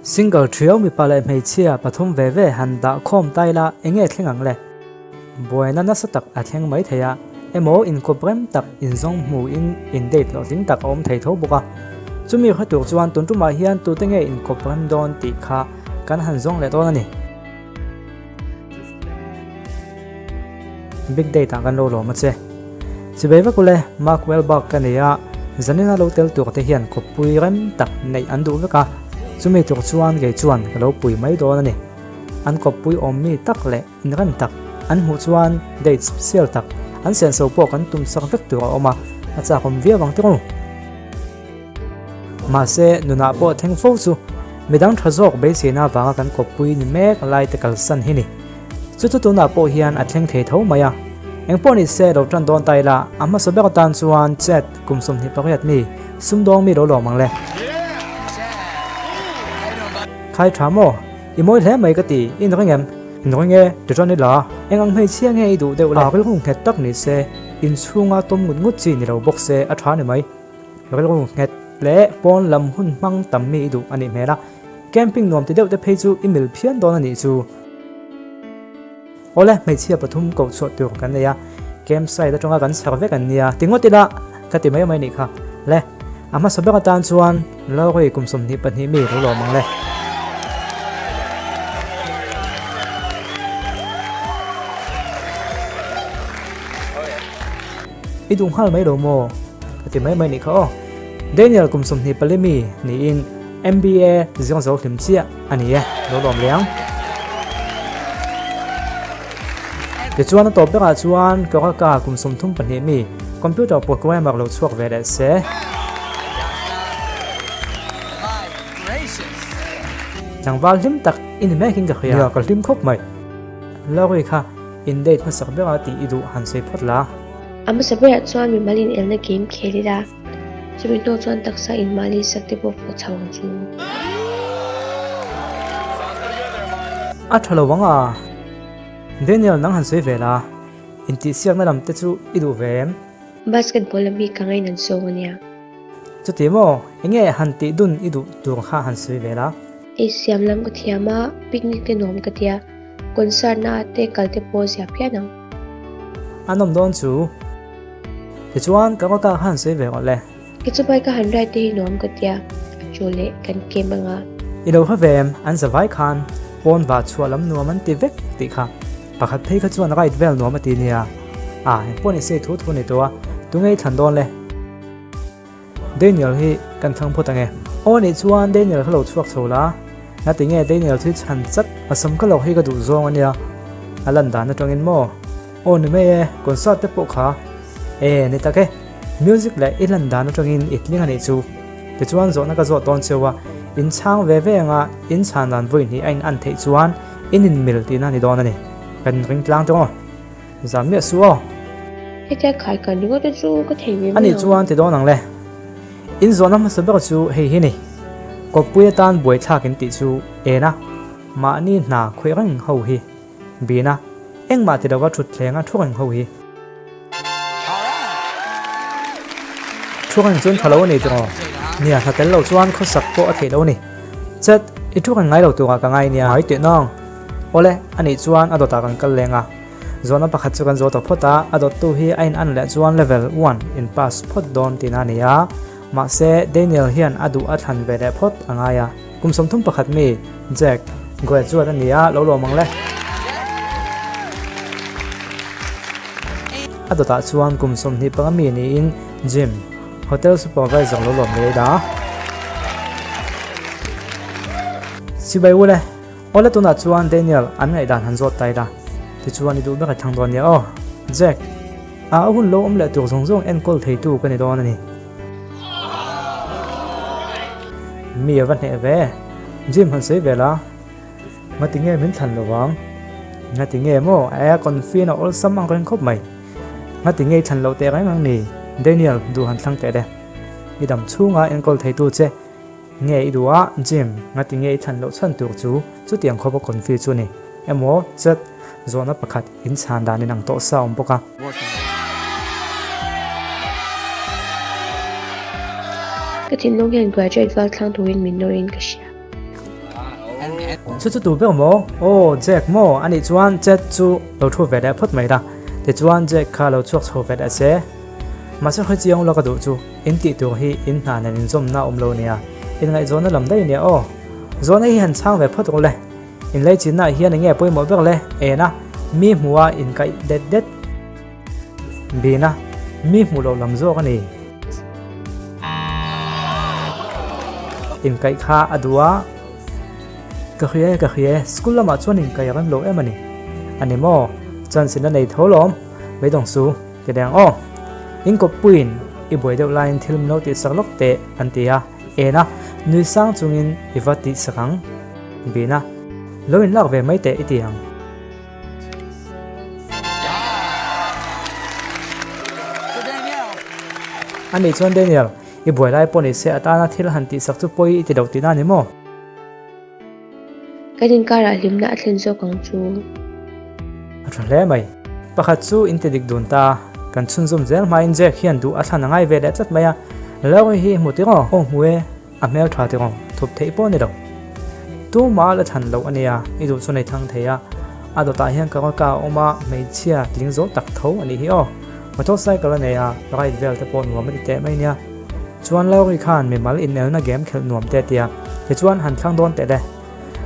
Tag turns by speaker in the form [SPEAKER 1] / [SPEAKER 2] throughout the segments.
[SPEAKER 1] Single thiau mipa leh hmeichhia pathum ve ve han dah khawm ta ila enge thleng ang le? Buaina nasa tak a thleng mai thei a, emaw inkawp rem tak inzawng hmu in in date hlawhtling tak a awm thei tho bawk a. Chumi hre tur chuan tun tumah hian tute nge inkawp rem dawn tih kha kan han zawng leh dawn a ni. Big date ah kan lo lawm a che. Chibei vak ule, Mark Wahlberg ka nei a, zanina lo tel tur te hian khawppui rem tak neih an duh vek a, chumi tur chuan kei chuan ka lo pui mai dawn a ni. An kawppui awm mi tak leh inrem tak an hmuh chuan date special tak an senso pawh kan tum sak vek tur a awm a, a chakawm viau ang tiraw. Mahse, nunah pawh thleng fo chu midang tha zawk beiseina avanga kan kawppui ni mek lai te kalsan hi ni. Chu chu tunah pawh hian a thleng thei tho mai a. Engpawh ni se lo tan dawn ta ila, a hmasa ber atan chuan Chet kum 28 mi sumdawng mi lo lawm ang le. Khai tha maw? I mawi hle mai ka ti, i inring em? Inring e, ti tan ila. Eng ang hmeichhia nge i duh deuh le? A rilru nghet tak ni se, inchhunga tawm ngut ngut chi ni lo bawk se a tha ni mai. Rilru nghet leh pawn lam hun hmang tam mi i duh a nih hmel a, camping nuam ti deuh te phei chu i mil phian dawn a nih chu. Awle, hmeichhia pathum koh chhuah tur kan nei a, camp site atanga kan chhar vek an nia, ti ngawt ila ka ti mai mai nih kha. Le, a hmasa ber atan chuan Lawri kum 22 mi lo lawm ang le. I duh nghal mai lo maw? Ka ti mai mai nih kha aw. Daniel kum 24 mi niin MBA zing zo hlim chiah a ni e, lo lawm leh ang. Tichuan a tawp berah chuan Koraka kum 32 mi computer programmer lo chhuak ve leh se. Tlangval hlim tak i ni mek in ka hria. Nia, ka hlim khawp mai. Lori kha In date hmasak berah tih i duh han sawi phawt la.
[SPEAKER 2] A hmasa berah chuan mimal in elna game khel ila, chumi hnu chuan taksa in mahni sak te pawh fawh chho ang chu.
[SPEAKER 1] A tha lo ang a. Daniel nang han sawi ve la, intihsiakna lam te chu i duh ve em?
[SPEAKER 2] Basketball lam hi ka ngaih nan zawng a nia.
[SPEAKER 1] Chuti maw, enge han tih dun i duh tur kha han sawi ve la.
[SPEAKER 2] Ei siam lam ka thiam a, picnic te nuam ka tia. Concert na te kal te pawh zia phian ang.
[SPEAKER 1] A nawm dawn chu. Tichuan ka rawt ah khan sawi ve rawh le.
[SPEAKER 2] Kei chu bike a han ride te hi nuam ka tia, a chu leh kan kem anga.
[SPEAKER 1] I lo hre ve em, an za vai khan pawn va chhuah lam nuam an ti vek tih kha. Pakhat phei kha chuan ride vel nuam a ti nia. A, engpawh ni se thu thu ni tawh a, tunge i thlan dawn le? Daniel hi kan thlang phawt ange. Aw nih chuan Daniel kha lo chhuak chho la, ngati nge Daniel chu chhan chat a sam ka loh hi ka duh zawng ania, a lan dan atangin maw? Aw ni mai e, concert te pawh kha e ni tak e, music leh i lan dan atangin i tling anih chu. Tichuan zawhna ka zawh dawn cheu a, in chhang ve ve anga in chhan dan vawi hnih a in an theih chuan in inmil tihna a ni dawn a ni. Kan ring tlang tawh aw. Zan miah suh aw.
[SPEAKER 2] Hetia khai kan ringawt te chu ka thei ve mai ang.
[SPEAKER 1] Anih chuan ti dawn ang le. In zawhna hmasa ber chu hei hi ni. Kawppui atan buaithlak in tih chu en a, mahni hna khawih reng ho hi. Bin a, engmah ti lova thut thlenga thu reng ho hi. Thu reng chuan tha lo a ni tiraw? Nia, hna tel lo chuan khawsak pawh a theih lo a ni. Chet, i thu reng ngai lo turah ka ngai nia. Ngai teh nang. Awle, anih chuan a dawtah kan kal leng a. Zawhna pakhat chu kan zawh ta phawt a, a dawttu hi a in an leh chuan level one in pass phawt dawn tihna a ni a. Mahse, Daniel hian a duh a thlan ve leh phawt a ngai a. Kum 31 mi, Jack, graduate a ni a, lo lawm ang le. A dawtah chuan kum 25 mi niin Jim, hotel supervisor lo lawm leh ila. Sibai ule. Awle tunah chuan Daniel an ngaihdan han zawt ta ila, tichuan i duh ber a thlang dawn nia aw. Jack, a a hun lo awm leh tur zawng zawng enkawl theitu ka ni dawn a ni. Mi a va hneh ve. Jim han sawi ve la, ngati nge min thlan lo vang? Ngati nge maw a aircon fin a awlsam ang reng khawp mai. Ngati nge i thlan loh teh reng ang ni? Daniel, duh han thlang teh le. I dam chhunga enkawl theitu che. Nge i duh a, Jim, ngati nge i thlan loh chhan tur chu chutiang khawpa confi chu ni emaw chat zawhna pakhat in chhan dan in ang tawh sa awm bawk a.
[SPEAKER 2] Ka thinlung hian graduate val thlang turin min nawr in ka hria.
[SPEAKER 1] Chu chu tu ber maw? Aw, Jack maw? Anih chuan Chet chu lo thu ve leh phawt mai la. Tichuan Jack kha lo chhuak chho ve leh se. Mahse hre chiang ula ka duh chu, in tih tur hi in hna nen inzawmna a awm lo nia, inngaihzawnna lam daih nia aw. Zawhna hi han chhang ve phawt rawh le. Inlaichinnaah hian enge pawimawh ber le? Ena, mi hmuha inkaih det det. Bina, mi hmuh loh lam zawk a ni. Inkaih kha a duh a, Ka hria e, ka hria e, school lamah chuan inkaih a rem lo em a ni. A ni maw? Chance in la nei tho lawm, beidawng su, ti deng aw. In kawppuiin i buai deuh laiin thil min lo tihsak lawk teh an ti a, en a, nui sang chungin i va tihsak ang. Bina, lo inlak ve mai teh i ti ang. A nih chuan Daniel, i buai lai pawh ni se atana thil han tihsak chu pawi i ti lo tihna a ni maw?
[SPEAKER 2] Kan inkarah hlimna a thlen zawk ang chu.
[SPEAKER 1] A tha hle mai. Pakhat chu in ti dik dun ta. Kan chhunzawm zel hmain Jack hian duh a thlan a ngai ve leh tlat mai a. Larry hi i hmu tiraw? Aw hmu e. A hmel tha tiraw? Thup theih pawh a ni lo. Tumah la thlan loh a nia, i duh chu nei thang thei a. A dawtah hian Karaka a awm a, hmeichhia tling zo tak tho a nih hi aw. Motorcycle a nei a, ride vel te pawh nuam a ti teh mai nia. Chuan Lowry khan mimal inelna game khelh nuam te a ti a, tichuan han thlang dawn teh le.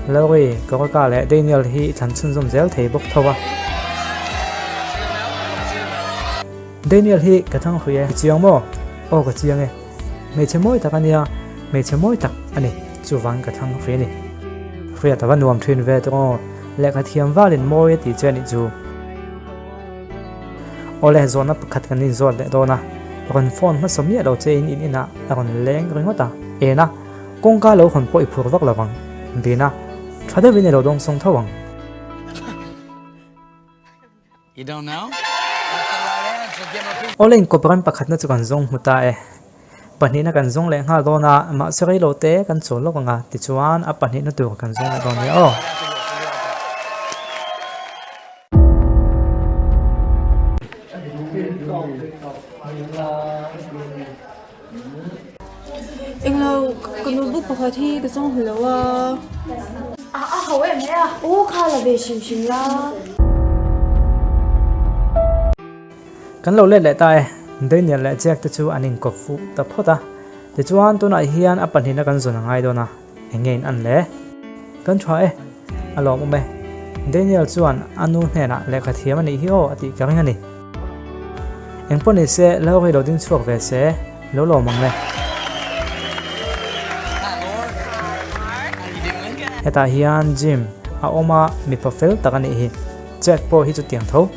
[SPEAKER 1] Lowry, Karaka leh Daniel hi i thlan chhunzawm zel thei bawk tho a. Daniel hi ka thang hrui e. I chiang maw? Aw ka chiang e. Hmeichhe mawi tak a nia, hmeichhe mawi tak a ni. Chuvangin ka thlang hrui a ni. Hriat a va nuam thin ve tawng aw. Lehkha thiam valin mawi a tih che a nih chu. Awle, zawhna pakhat kan inzawt leh dawn a. Rawn phone hmasa miah lo che in in inah a rawn leng ringawt a. En a, kawngka lo hawn pawh i phur vak lo vang. Bina, tha deuhin i lo dawngsawng tho ang. Awle inkawp ram pakhatna chu kan zawng hmu ta e. Pahnihna kan zawng leh nghal dawn a, mahse rei lo te kan chawl lawk ang a, tichuan a pahnihna tur kan zawng leh dawn nia aw.
[SPEAKER 3] Englo, ka notebook pakhat hi ka zawng hmu lo a.
[SPEAKER 4] A ho em mai a. Aw kha la ve hrim hrim la.
[SPEAKER 1] Kan lo let leh ta e. Daniel leh Jack te chu an inkawp fuh ta phawt a. Tichuan tunah hian a pahnihna kan zawn a ngai dawn a. Eng nge in an le? Kan tha e. A lawmawm e. Daniel chuan a nu hnenah lehkha thiam a nih hi aw a tih ka ring a ni. Eng pawh ni se, Lauri lo ding chhuak ve se, lo lawm ang le. Hetah hian Jim a awm a, mipa fel tak a nih hi. Jack pawh hi chutiang tho.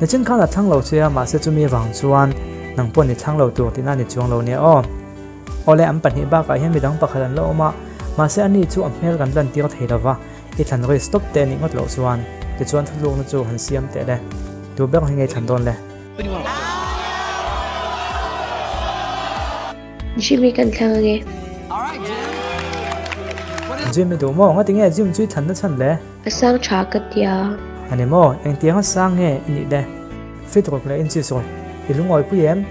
[SPEAKER 1] Nichin khan a thlang lo che a, mahse chumi avang chuan nang pawh ni thlang lo tur tihna a ni chuang lo nia aw. Awle an pahnih bakah hian midang pakhat an la awm a, mahse ani chu a hmel kan lantir thei lova, i thlan ri stop teh anih ngawt loh chuan tichuan thuthlukna chu han siam teh le, tu ber hi ngei thlan dawn le?
[SPEAKER 2] Jimmy kan thlang ange.
[SPEAKER 1] Jimmy duh maw? Ngati nge Jim chu i thlanna chhan le?
[SPEAKER 2] A sang tha ka tia.
[SPEAKER 1] A ni maw? Engtianga sang nge i nih le? Fit rawk leh inchis rawk i lungawi pui em?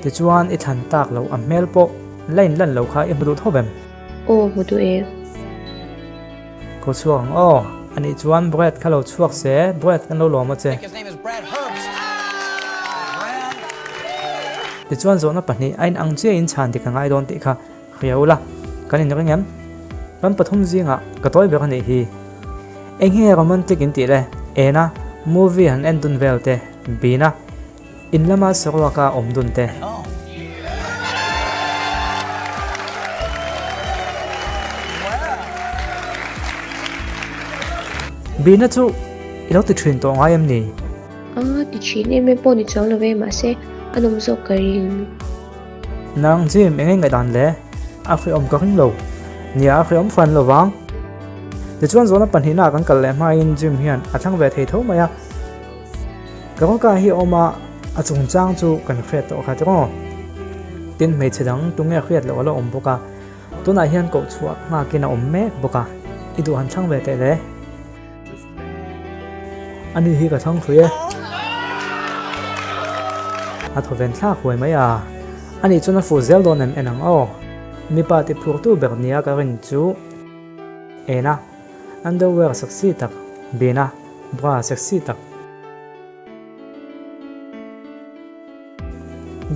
[SPEAKER 1] Tichuan i thlan tak loh a hmel pawh la in lan lo kha i hmu duh tho vem?
[SPEAKER 2] Aw hmu duh e.
[SPEAKER 1] Ko chhuak ang aw. Anih chuan Brad kha lo chhuak se, Brad kan lo lawm a che. Tichuan zawhna pahnih a inang chiahin chhan dik a ngai dawn tih kha hria ula, kan inring em? Kan pathum zingah ka tawi ber anih hi. Eng hi nge romantic in tih le? Ena, movie han en dun vel te, Bina. In lama saruaka awm dun te. Bina chu i lo ti thin tawh ngai em ni?
[SPEAKER 2] A ti thin em em pawh ni chuang lo ve, mahse a nawm zawk ka ring.
[SPEAKER 1] Nang Jim eng nge ngaihdan le? A hreawm ka ring lo. Nia a hreawm fan lo vang. Tichuan zawhna pahnihna kan kal leh hmain Jim hian a thlang ve thei tho mai a. Ka rawka hi a awm a, a chungchang chu kan hriat tawh kha tiraw? Tin, hmeichhe dang tunge hriat loh a la awm bawk a, tunah hian koh chhuah nghakin a awm mek bawk a, i duh han thlang ve teh le. Ani hi ka thlang hrui e. A thaw ven thlak huai mai a, ani chuan a fuh zel dawn em en ang aw. Mipa ti phurtu ber nia ka rin chu en a. Underwear sexy tak, Bina, bra sexy tak.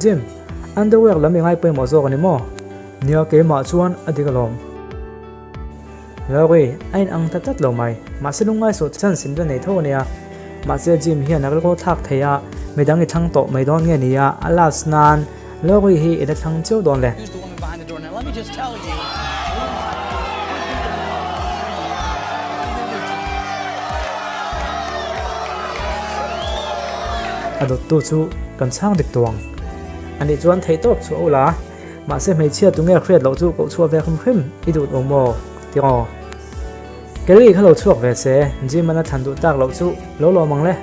[SPEAKER 1] Jim, underwear lam i ngai pawimawh zawk a ni maw? Nia, keimah chuan a dik alawm. Lori, a in ang ta tlat lo mai. Mahse lungngai suh chance in la nei tho a nia. Mahse Jim hian a rilru thlak thei a, midang i thlang tawh mai dawn nge nia, a last nan Lori hi i la thlang chiau dawn le. A dawttu chu kan chhang dik tawh ang. Anih chuan theihtawp chhuah ula. Mahse hmeichhia tunge hriat loh chu koh chhuah ve hrim hrim i duh lo maw? Tiraw. Kelly kha lo chhuak ve se, Jim an a thlan duh tak loh chu lo lawm ang le.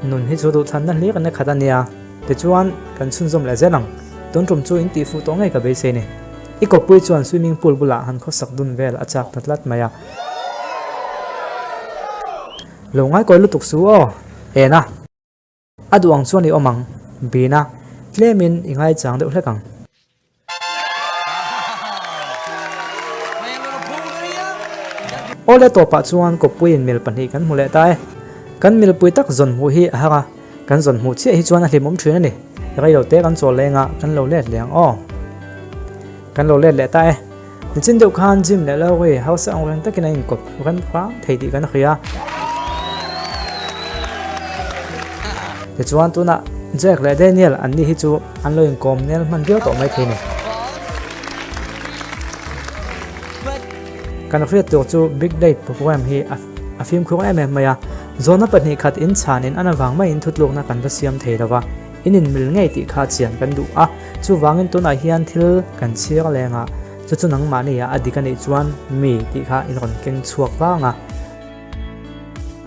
[SPEAKER 1] Nun hi chu duhthlanna hlir an la khat a nia, tichuan kan chhunzawm leh zel ang. Tun tum chu in tihfuh tawh ngei ka beisei ni. I kawppui chuan swimming pool bulah han khawsak dun vel a chak ta tlat mai a. Lo ngaikawi lutuk su aw, en a. A duh ang chuan i awm ang, bin a, tlemin i ngaichang deuh hlek ang. Awle tawpah chuan kawppuiin mil pahnih kan hmu leh ta e. Kan milpui tak zawn hmuh hi a har a. Kan zawn hmuh chiah hi chuan a hlimawm thin a ni. Rei lo te kan chawl leng a, kan lo let leh ang aw. Kan lo let leh ta e. Nichin deuh khan Jim leh Laurie hausa ang reng takin an inkawp rem hram thei tih kan hria. Tichuan tunah Jack leh Daniel an ni hi chu an lo inkawm nel hman viau tawh mai thei ni. Kan hriat tur chu Big Date program hi a fimkhur em em mai a. Zawhna 2 khat in chhan in an avang maiin thutlukna kan va siam thei lo va, in inmil ngei tih kha chian kan duh a, chuvangin tunah hian thil kan chhir leng a, chu chu nangmahni ah a dik a nih chuan mi tih kha in rawn keng chhuak vang a,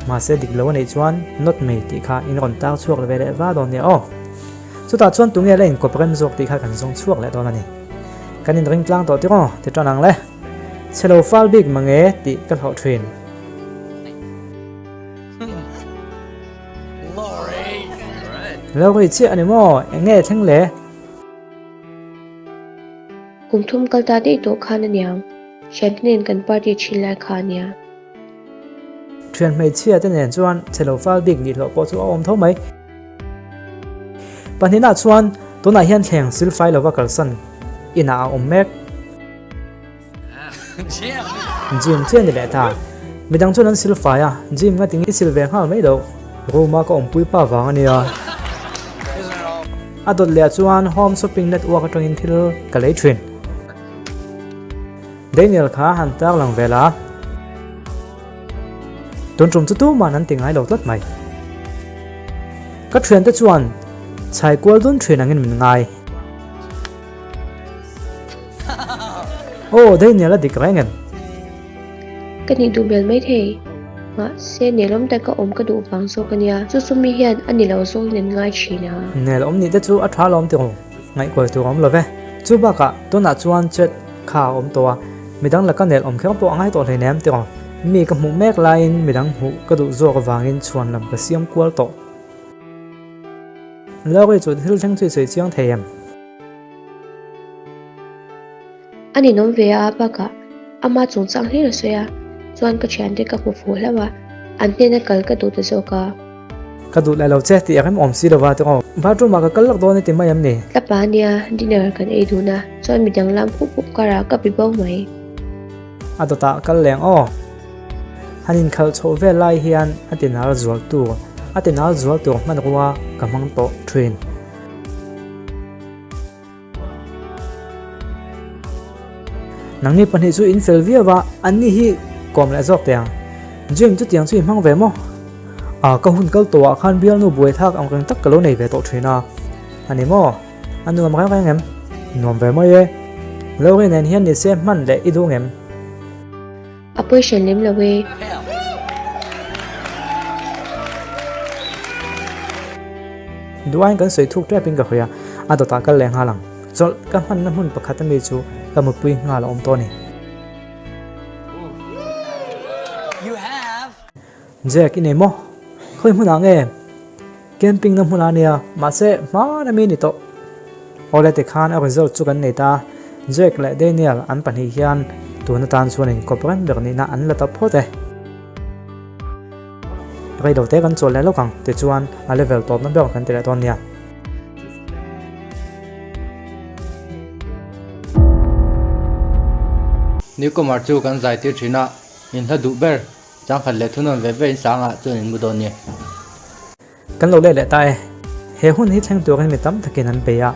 [SPEAKER 1] mahse dik lo a nih chuan not me tih kha in rawn tar chhuak ve leh va dawn nia aw. Chutah chuan tunge la inkawp rem zawk tih kha kan zawng chhuak leh dawn a ni. Kan inring tlang tawh tiraw ti tan ang le. Chhe lo fal bik mange tih ka hlawh thin. Lori chiah a ni maw? Eng nge thleng le?
[SPEAKER 2] Kum thum kal ta daih tawh khan a niang. Thiante nen kan party thin lai kha a nia.
[SPEAKER 1] Thian hmeichhia te nen chuan chhe lo fal bik nih hlawh pawh chu a awm tho mai. Pahnihna chuan tunah hian thleng silfai lova kalsan inah a awm mek. Gym chiah ni leh ta. Midang chuan an sil fai a, gym nga tinge i sil ve nghal mai loh. Room a ka awmpui pa vang a nia. A dawt leh ah chuan home shopping network atangin thil ka lei thin. Daniel kha han tar lang vel a. Tun tum chu tuman an ti ngai lo tlat mai. Ka thiante chuan chhai kual dun thin angin min ngai. Aw Daniel a dik reng em?
[SPEAKER 2] Ka nih duh hmel maithei. Mahse nelawm taka awm ka duh vang zawk a nia. Chu chu mi hian a ni lo zawngin an ngai thin a.
[SPEAKER 1] Nelawm nih te chu a tha lawm tiraw? Ngaihkual tur a awm lo ve. Chu bakah tunah chuan chet kha a awm tawh a, midang laka nel awm kher pawh a ngai tawh hleinem tiraw? Mi ka hmuh mek laiin midang hmuh ka duh zawk avangin chhuan lam ka siam kual tawh. Lori chu thil thleng chu i sawi chiang thei em?
[SPEAKER 2] A ninawm ve a, bakah ama chungchang hlir a sawi a, chuan ka thiante ka hmu fuh hlauh a, an hnena kal ka duh ta zawk a.
[SPEAKER 1] Ka duh leh lo che tih a rem awm si lova tiraw, bathroom ah ka kal lawk dawn i ti mai em ni?
[SPEAKER 2] Tlapa nia, dinner kan ei dun a, chuan midang lam khup khup karah ka bi bo mai.
[SPEAKER 1] A dawtah kal leng aw. Han inkhalh chhoh vel lai hian a tinal zual tur, a tinal zual tur hmanrua ka hmang tawh thin. Nangni pahnih chu in fel viau a, anni hi kawm leh zawk teh ang. Jim, chutiang chu i hmang ve maw? A, ka hun kal tawhah khan bialnu buaithlak ang reng tak ka lo nei ve tawh thin a. A ni maw? A nuam reng reng em? Nuam ve mai e. Lori nen hian ni se hman leh i duh ngem?
[SPEAKER 2] A pawi hran lem lo e.
[SPEAKER 1] Duaiin kan sawi thuk tep in ka hawi a, a dawtah kal leh nghal ang. Chawlh ka hmanna hmun pakhat ami chu ka mutpui nghal a awm tawh a ni. Jack i nei maw? Khawi hmunah nge? Camping na hmunah ania, mahse hmana mi ni tawh. Awle tikhan a result chu kan nei ta, Jack leh Daniel an pahnih hian tun atan chuan inkawp rem ber nihna an la ta phawt e. Reilo te kan chawl leh lawk ang tichuan a level tawpna ber kan ti leh dawn nia.
[SPEAKER 5] Newcomer chu kan zai tir thin a, in hla duh ber changkhat leh thunawn ve ve in sangah chuan in mu dawn nia.
[SPEAKER 1] Kan lo let leh ta e. He hun hi thleng turin mi tam takin an bei a,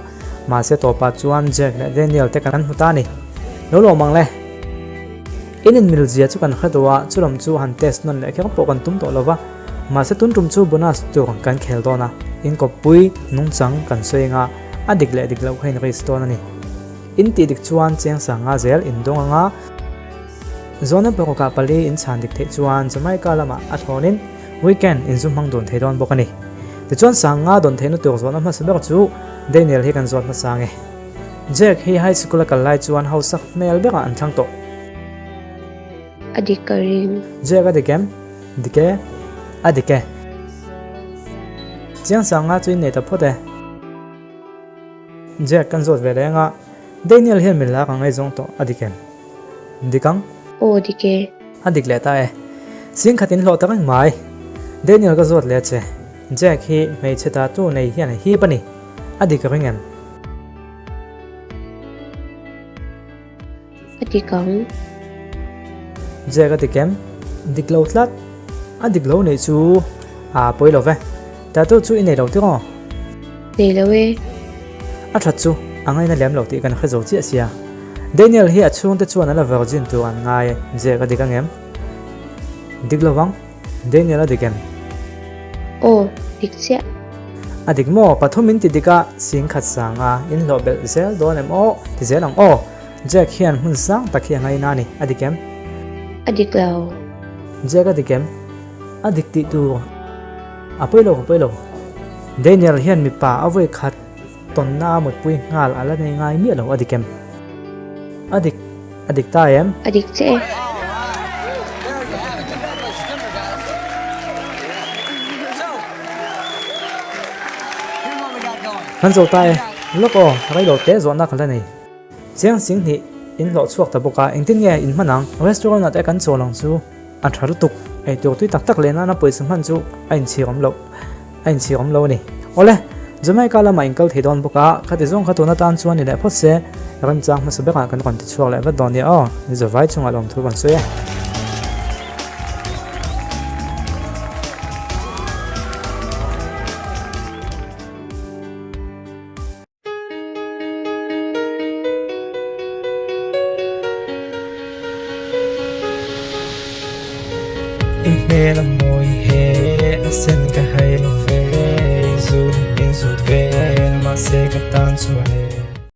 [SPEAKER 1] mahse tawpah chuan Jack leh Daniel te kan hmu ta a ni. Lo lawm ang le. In inmil zia chu kan hre duh a, chulam chu han test nawn leh kher pawh kan tum tawh lo va. Mahse tun tum chu bonus tur kan khel dawn a, inkawppui nungchang kan sawi anga a dik leh dik loh kha in risk dawn a ni. In tih dik chuan cheng sanga zel in dawng anga, Zawna parukah pali in chhan dik theih chuan Jamaica lamah a thlawnin weekend in zu hmang dun thei dawn bawk a ni. Tichuan sanga dawn theihna tur zawhna hmasa ber chu Daniel hi kan zawt hmasa ang e. Jack hi high school a kal lai chuan hausak hmel berah an thlang tawh.
[SPEAKER 2] A dik ka ring.
[SPEAKER 1] Jack a dik em? Dik e. A dik e. Chiang sanga chu in nei ta phawt e. Jack kan zawt ve leh anga Daniel hian min lak ang ngaihzawng tawh a dik em? Dik ang?
[SPEAKER 2] Aw dik e.
[SPEAKER 1] A dik leh ta e. Sing khat in hlawh tak reng mai. Daniel ka zawt leh che. Jack hi hmeichhe ta tu nei hian a hip a ni. A dik a ring em?
[SPEAKER 2] A dik ang.
[SPEAKER 1] Jack a dik em? Dik lo tlat. A dik lo neih chu a pawi lo ve. Tattoo chu i nei lo tiraw?
[SPEAKER 2] Nei lo e.
[SPEAKER 1] A that chu a ngaina lem lo tih kan hre zo chiah sia. Daniel hi a chhungte chuan a la virgin tur an ngai Jack a dik ang em? Dik lo vang. Daniel a dik em?
[SPEAKER 2] Aw, dik chiah.
[SPEAKER 1] A dik maw? Pathum in ti dik a, sing khat sang a, in hlawh belh zel dawn em aw? Ti zel ang aw. Jack hian hmun sang tak hi a ngaina a ni. A dik em?
[SPEAKER 2] A dik lo.
[SPEAKER 1] Jack a dik em? A dik tih tur a pawi lo, a pawi lo. Daniel hian mipa a vawi khat tawnna a mutpui nghal a la nei ngai miah lo, a dik em? A dik, a dik ta em?
[SPEAKER 2] A dik che e.
[SPEAKER 1] Kan zo ta e. Lawk aw, reilo te zawhna ka la nei. Chiang sing hnih in hlawh chhuak ta bawk a, engtin nge in hman ang? Restaurant ah te kan chawl ang chu a tha lutuk, eitur tui tak tak leh nana pawisa hman chu a inchhir awm loh, a inchhir awm lo a ni. Awle, Jamaica lamah in kal thei dawn bawk a, khati zawng kha tun atan chuan ni leh phawt se, remchang hmasa berah kan rawn ti chhuak leh vat dawn nia aw, zavai chungah lawmthu kan sawi e.
[SPEAKER 6] I hmel a mawi he.